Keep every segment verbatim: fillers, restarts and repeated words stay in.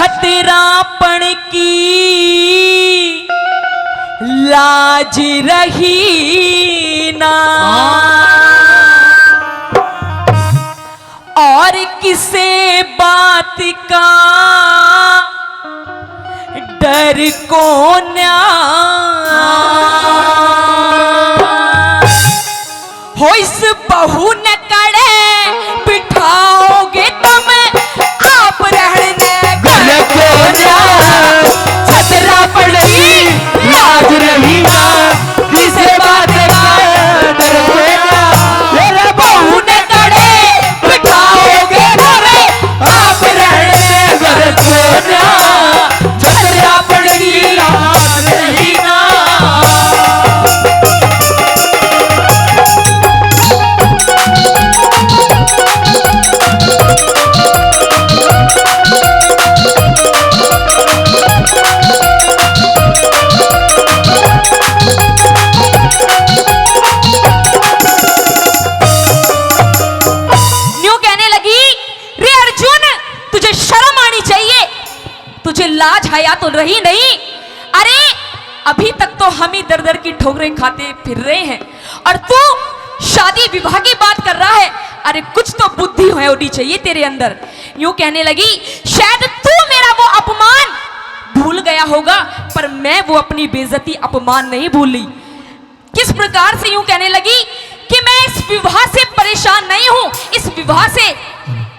खतरापण की लाज रही ना, और किसे बात का डर कोन्या। हो इस बहू ने कड़े बिठाओगे तुम, आप रहने घर कोन्या। खतरापण की लाज रही ना, किसे बात का डर कोन्या। मेरे बहू ने कड़े बिठाओगे तुम, आप रहने घर कोन्या। खतरापण की लाज रही ना। न्यू कहने लगी, "रे अर्जुन, तुझे शर्म आनी चाहिए, तुझे लाज हया तो रही नहीं। अरे, अभी तक तो हम ही दर दर की ठोकरें खाते फिर रहे हैं और तू शादी विवाह की बात कर रहा है। अरे, कुछ तो बुद्धि होनी चाहिए तेरे अंदर।" यूं कहने लगी, "शायद तू मेरा वो अपमान भूल गया होगा, पर मैं वो अपनी बेइज्जती, अपमान नहीं भूली।" किस प्रकार से यूं कहने लगी कि मैं इस विवाह से परेशान नहीं हूं, इस विवाह से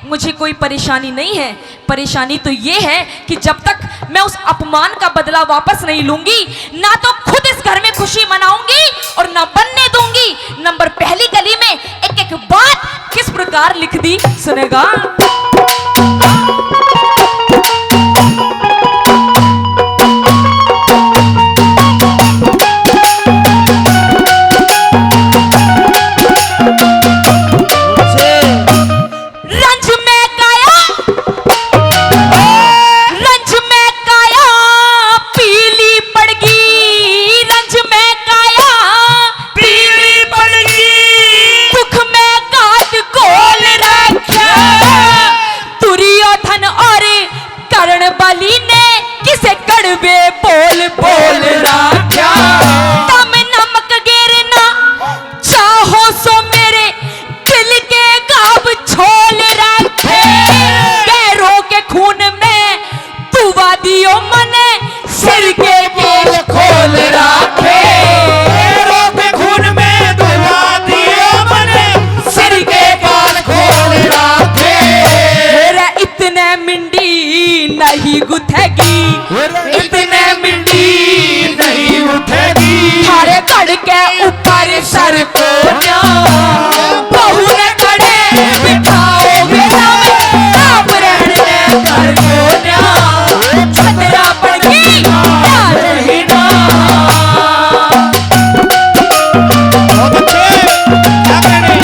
मुझे कोई परेशानी नहीं है। परेशानी तो ये है कि जब तक मैं उस अपमान का बदला वापस नहीं लूंगी, ना तो खुद इस घर में खुशी मनाऊंगी और ना बनने दूंगी। नंबर पहली कली में एक एक बात किस प्रकार लिख दी, सुनेगा। रंज में काया, रंज में काया पीली पड़गी, रंज में काया पीली पड़गी। दुख में काट खोल रख्या दुर्योधन और करण बलि ने, किसे कड़वे बोल बोल रख्या। तम नमक गिरना चाहो सो मेरे दिल के गाब छोल रखे। गैरों के खून में दुआ दियो मने, सिर के पोल खोल रखे। गैरों के खून में दुआ दियो मने, सिर के पोल खोल रखे। मेरा इतने मिंडी नहीं गुथेगी, इतने मिंडी नहीं उठेगी। थारे धड़ के ऊपर सर कोन्या, बहू ने कड़े बिठाओगे ना, आप रहने घर कोन्या। खतरापण की लाज रही ना। बहुत अच्छे। क्या कहने?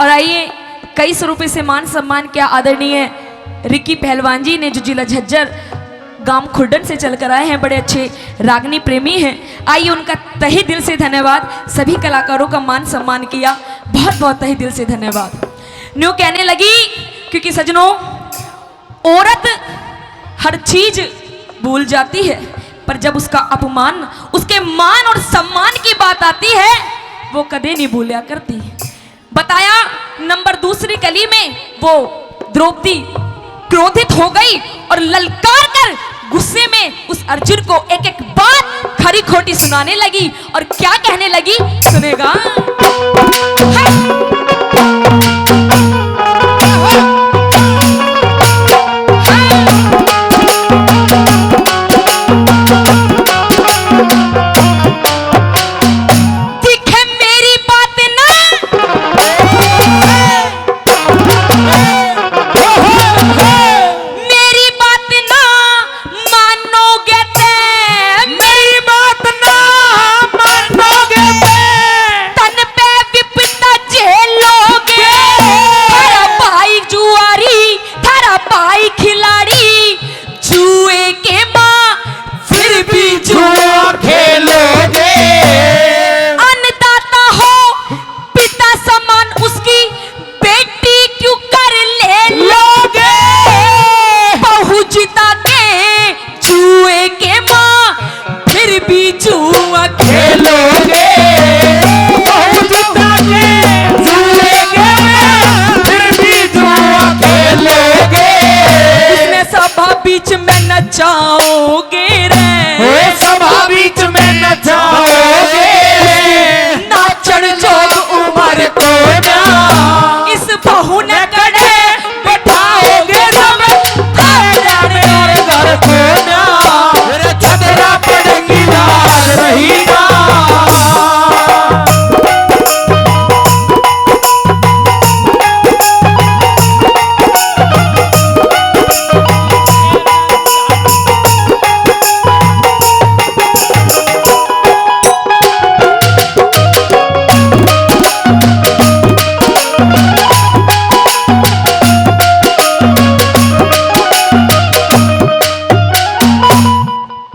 और आइए, कई सौ रुपए से मान सम्मान किया आदरणीय रिकी पहलवान जी ने, जो जिला झज्जर गांव खुर्डन से चलकर आए हैं, बड़े अच्छे रागनी प्रेमी हैं। आइए, उनका तहे दिल से धन्यवाद। सभी कलाकारों का मान सम्मान किया, बहुत बहुत तहे दिल से धन्यवाद। न्यू कहने लगी, क्योंकि सजनों, औरत हर चीज भूल जाती है, पर जब उसका अपमान, उसके मान और सम्मान की बात आती है, वो कदे नहीं भूला करती। बताया, नंबर दूसरी कली में वो द्रौपदी क्रोधित हो गई और ललकार कर गुस्से में उस अर्जुन को एक एक बात खरी खोटी सुनाने लगी। और क्या कहने लगी, सुनेगा। दिखे मेरी बात ना, बीच में नचाओगे रे। ओ सभा बीच में नचाओगे रे। नाचण जोग उम्र कोन्या। इस बहू ने कड़े बैठाओगे जब, आए जाने और घर कोन्या। मेरे छतरा पड़ेगी लाज रही ना।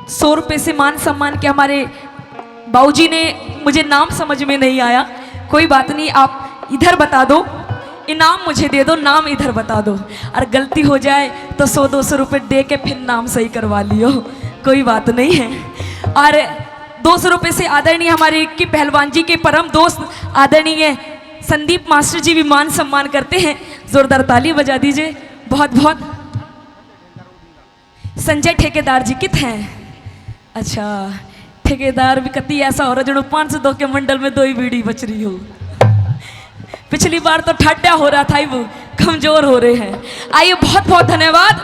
सौ रुपए से मान सम्मान के हमारे बाऊजी ने, मुझे नाम समझ में नहीं आया, कोई बात नहीं, आप इधर बता दो, इनाम मुझे दे दो, नाम इधर बता दो, और गलती हो जाए तो सौ दो सौ रुपए दे के फिर नाम सही करवा लियो, कोई बात नहीं है। और दो सौ रुपए से आदरणीय हमारे की पहलवान जी के परम दोस्त आदरणीय संदीप मास्टर जी भी मान सम्मान करते हैं, जोरदार ताली बजा दीजिए। बहुत बहुत संजय ठेकेदार जी कित हैं? अच्छा, ठेकेदार भी कति ऐसा हो रहा जणो पाँच सौ दो के मंडल में दो ही बीड़ी बच रही हो। पिछली बार तो ठाड्या हो रहा था, वो कमजोर हो रहे हैं। आइए, बहुत बहुत धन्यवाद।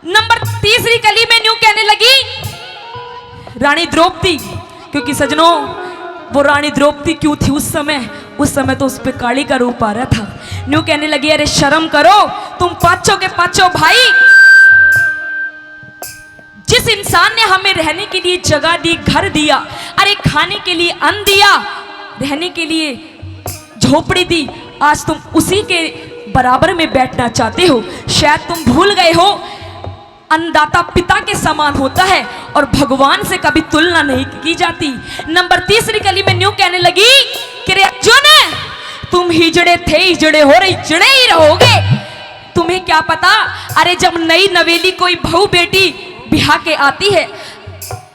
नंबर तीसरी कली में न्यू कहने लगी रानी द्रौपदी, क्योंकि सजनों, वो रानी द्रौपदी क्यों थी उस समय? उस समय तो उस पे काली का रूप आ रहा था। न्यू कहने लगी, अरे शर्म करो तुम पांचों के पांचों भाई, जिस इंसान ने हमें रहने के लिए जगह दी, घर दिया, अरे खाने के लिए अन्न दिया, रहने के लिए झोपड़ी दी, आज तुम उसी के बराबर में बैठना चाहते हो। शायद तुम भूल गए हो, अन्नदाता पिता के समान होता है और भगवान से कभी तुलना नहीं की जाती। नंबर तीसरी कली में न्यू कहने लगी कि रे अर्जुन, तुम हिजड़े थे, हिजड़े हो रहे, हिजड़े ही रहोगे। तुम्हें क्या पता, अरे जब नई नवेली कोई बहू बेटी ब्याह के आती है,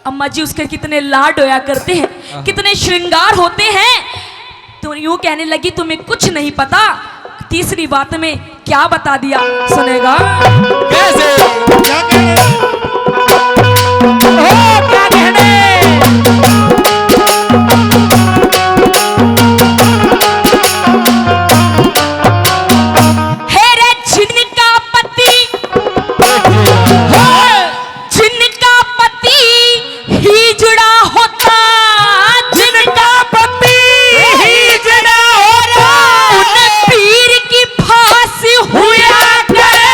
अम्मा जी उसके कितने लाड होया करते हैं, कितने श्रृंगार होते हैं। तो यूं कहने लगी, तुम्हें कुछ नहीं पता। तीसरी बात में क्या बता दिया, सुनेगा? कैसे? क्या कहने? ओ, क्या कहने? हे रे जिनका पति, हे जिनका पति हिजड़ा होता, जिनका पति हिजड़ा होता, उन पीर की फांस हुआ करे।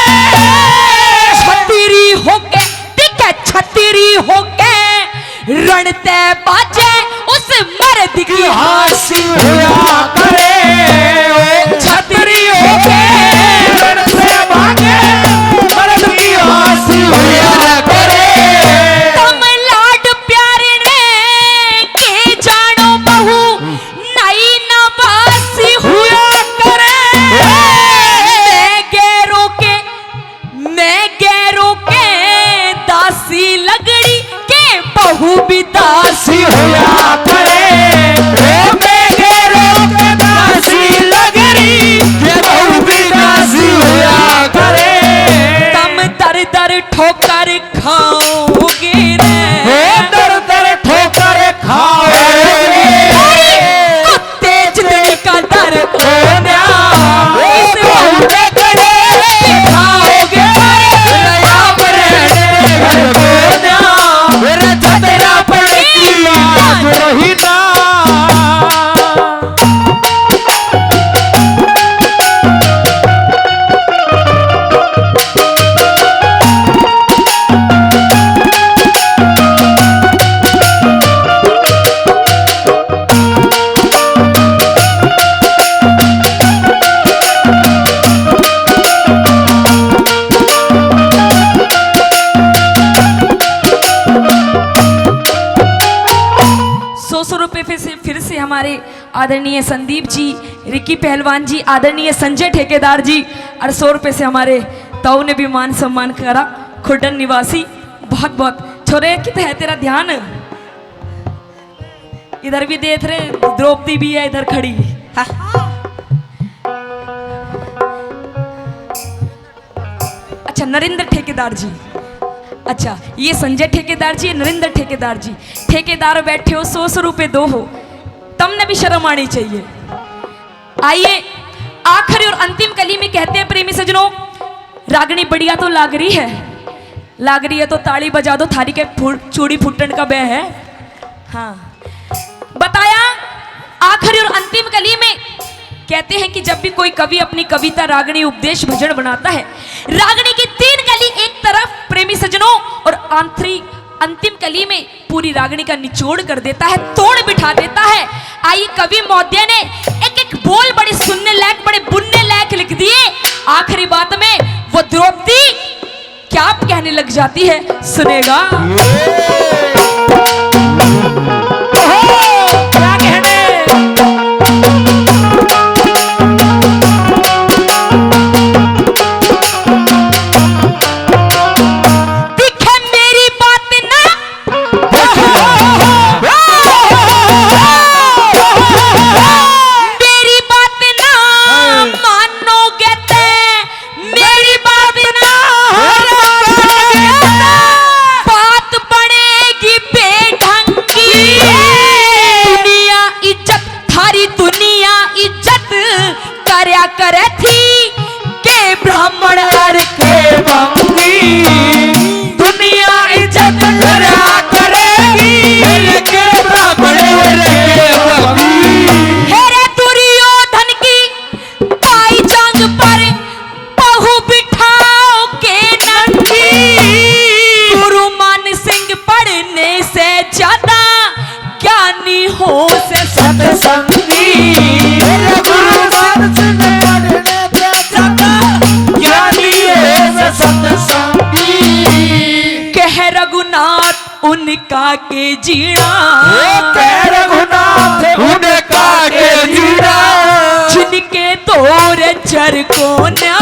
छतरी होके, ठीक है, छतरी होके रण ते बाजे उस मर्द की हांसी हुआ करे। ओ छतरी होके रण से भागे, मर्द की हांसी हुआ करे। तम लाड प्यार ने के जानो बहू, नई नवासी हुआ करे। मैं गैरों के, मैं गैरों के दासी लगड़ी के बहू भी दासी हुआ करे। ओ मैं गैरों के दासी लगड़ी के बहू भी दासी हुआ करे। तम दर दर ठोकर खाओगे रे। ओ दर दर ठोकर खाओगे। अरे, कुत्ते जितने का दर कोन्या। इस बहू के गले पे खाओगे। अरे, आप रहने दे घर कोन्या। मेरा छतरा पर की लाज रही ना। सौ सौ रुपये फिर से, फिर से हमारे आदरणीय संदीप जी, रिकी पहलवान जी, आदरणीय संजय ठेकेदार जी, और सौ रुपये से हमारे ताऊ ने भी मान सम्मान करा, खुडन निवासी। बहुत बहुत छोरे, कित है तेरा ध्यान? इधर भी देख रहे, द्रौपदी भी है इधर खड़ी। हाँ। अच्छा, नरेंद्र ठेकेदार जी, अच्छा, ये संजय ठेकेदार जी, नरेंद्र ठेकेदार जी, ठेकेदार बैठे हो, सौ सौ रुपए दो हो, तमने भी शर्म आनी चाहिए। आइए, आखिरी और अंतिम कली में कहते हैं प्रेमी सजनों, रागनी बढ़िया तो लाग रही है, लाग रही है तो ताली बजा दो, थारी के फूट, चूड़ी फूटन का बह है। हाँ, बताया। आखिरी और अंतिम कली में कहते हैं कि जब भी कोई कवि अपनी कविता रागनी उपदेश भजन बनाता है, रागनी की तीन कली एक तरफ प्रेमी सजनों और आंतरी अंतिम कली में पूरी रागनी का निचोड़ कर देता है, तोड़ बिठा देता है। आई कवि महोदय ने एक एक बोल बड़े सुनने लायक, बड़े बुनने लायक लिख दिए। आखिरी बात में वो द्रौपदी क्या कहने लग जाती है, सुनेगा। ओहो, क्या कहने? दिखे मेरी बात ना, मेरी बात ना मानोगे ते, मेरी बात ना, बात बनेगी बेढंगी। दुनिया इज्जत, थारी दुनिया इज्जत करया करे थी के ब्राह्मण अर के बंगी। दुनिया इज्जत करया करेगी के ब्राह्मण अर के बंगी। हे रे दुर्योधन की ताई जांग पर बहू बिठाओ के नंगी। गुरु मान सिंह पढ़ने से ज्यादा ज्ञानी हो से सत्संगी। गुरु मान सिंह पढ़ने से ज्यादा ज्ञानी हो से सत्संगी। कह रघुनाथ उनका के जीना। ओ कह रघुनाथ उनका के जीना। जिनके दौर चर को ना